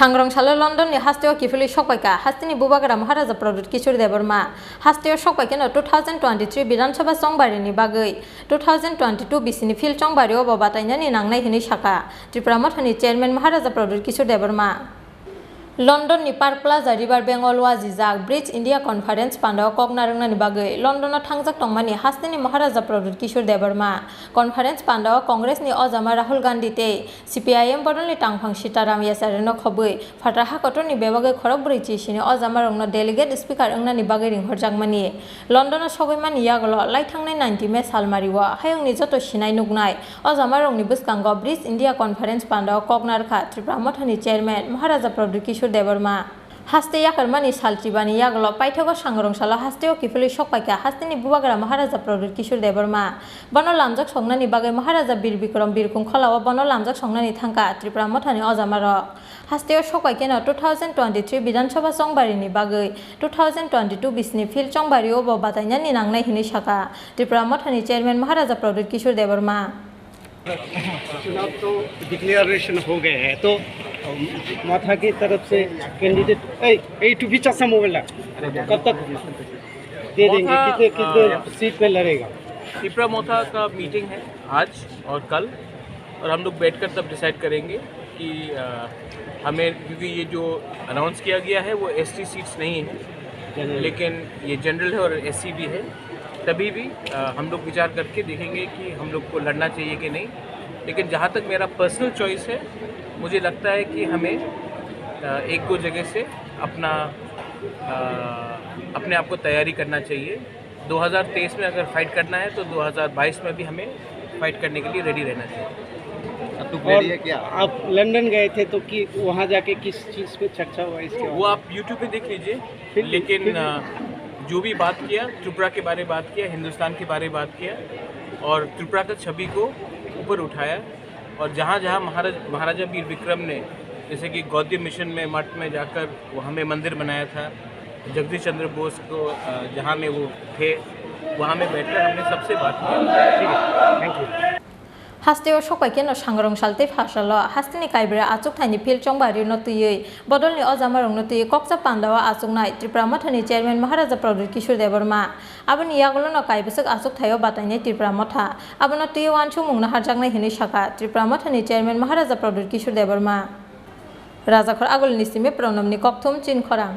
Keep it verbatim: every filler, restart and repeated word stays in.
Sangrong salo London ni hasteo kiphilwi sokpaikha hasteni bubagra Maharaja Pradyut Kishore Debbarma. Hasteo sokpaikheno two thousand twenty-three Bidhan Sabha chongbarini bagwi two thousand twenty-two bisini field chongbario bo batainani nangnai hinwi sakha Tripura Mothani chairman Maharaja Pradyut Kishore Debbarma. London ni Park Plaza River Bengal wajijak Bridge India Conference pandao kok narwknani bagwi London o thangjak tongmani hasteni Maharaja Pradyut Kishore Debbarma. Conference pandao Congress ni ojama Rahul Gandhi tei C P I M bodolni tangphang Sitaram Yachare no khobwi phatar ha kotorni bebagwi khorok brwi chisini ojamarokno delegate speaker wngnani bagwi ringhorjakmani. London o sogwi mani yagulo lai thangnai ninety May salmario hayungni joto sinai nuknai ojamarokni bwskango Bridge India Conference pandao kok narwkha Tripura Mothani chairman Maharaja Pradyut Kishore Debbarma. Haste yakarmani sal chibani yagulo paithago Sangrong salo hasteo kiphilwi sokpaikha hasteni bubagra Maharaja Pradyut Kishore Debbarma. Bono lamjak songnani bagwi Maharaja Bir Bikram Birkhung kholao bono lamjak songnani thangkha Tripura Mothani ojamarok. Hasteo sokpaikheno two thousand twenty-three Bidhan Sabha chongbarini bagwi two thousand twenty-two bisini field chongbario bo batainani nangnai hinwi sakha Tripura Mothani chairman Maharaja Pradyut Kishore Debbarma. चुनाव तो डिक्लेरेशन हो गए हैं, तो अम, माथा की तरफ से कैंडिडेट, ए, ए, टू भी चश्मा मोबाइल है। कब तक दे देंगे? मोथा, कितने, कितने अ, सीट पे लड़ेगा? Tipra Motha का मीटिंग है आज और कल, और हम लोग बैठकर तब डिसाइड करेंगे कि, अ, हमें, क्योंकि ये जो अनाउंस किया गया है वो एसटी सीट्स नहीं है, जनरल। लेकिन ये जनरल है और एससी भी है, तभी भी, अ, हम लोग विचार करके देखेंगे कि हम लोग को लड़ना चाहिए कि नहीं। लेकिन जहाँ तक मेरा पर्सनल चॉइस है, मुझे लगता है कि हमें, अ, एक दो जगह से अपना, अ, अपने आप को तैयारी करना चाहिए। दो हज़ार तेईस में अगर फाइट करना है तो दो हज़ार बाईस में भी हमें फाइट करने के लिए रेडी रहना चाहिए। अब तू और रेडी है क्या? आप लंदन गए थे तो कि वहाँ जाके किस चीज़ पे चर्चा हुआ इसके वो बारे में? आप यूट्यूब पे देख लीजिए। फिर भी, लेकिन, फिर भी। अ, जो भी बात किया, त्रिपुरा के बारे में बात किया, हिंदुस्तान के बारे में बात किया और त्रिपुरा का छवि को ऊपर उठाया। और जहाँ-जहाँ महाराज, महाराजा वीर विक्रम ने, जैसे कि गौड़िया मिशन में मठ में जाकर वहाँ में मंदिर बनाया था, जगदीश चंद्र बोस को, अ, जहाँ में वो थे, वहाँ में बैठकर हमने सबसे बात किया। ठीक है, thank you. Hasteo sokpaikheno Sangrong sal tei Pharsalo hasteni Kaibra achukthani field chongbario no twiwi bodolni ojamarokno twiwi kokcha pandao achuknai Tripura Mothani chairman Maharaja Pradyut Kishore Debbarma. Aboni yagulono kaibwswk achukthaio batainai Tripura Motha. Abono twiwi uansukmung naharjaknai hinwi sakha Tripura Mothani chairman Maharaja Pradyut Kishore Debbarma. Rajakhor Agulini simi Pranamni kokthum Chinkhorang.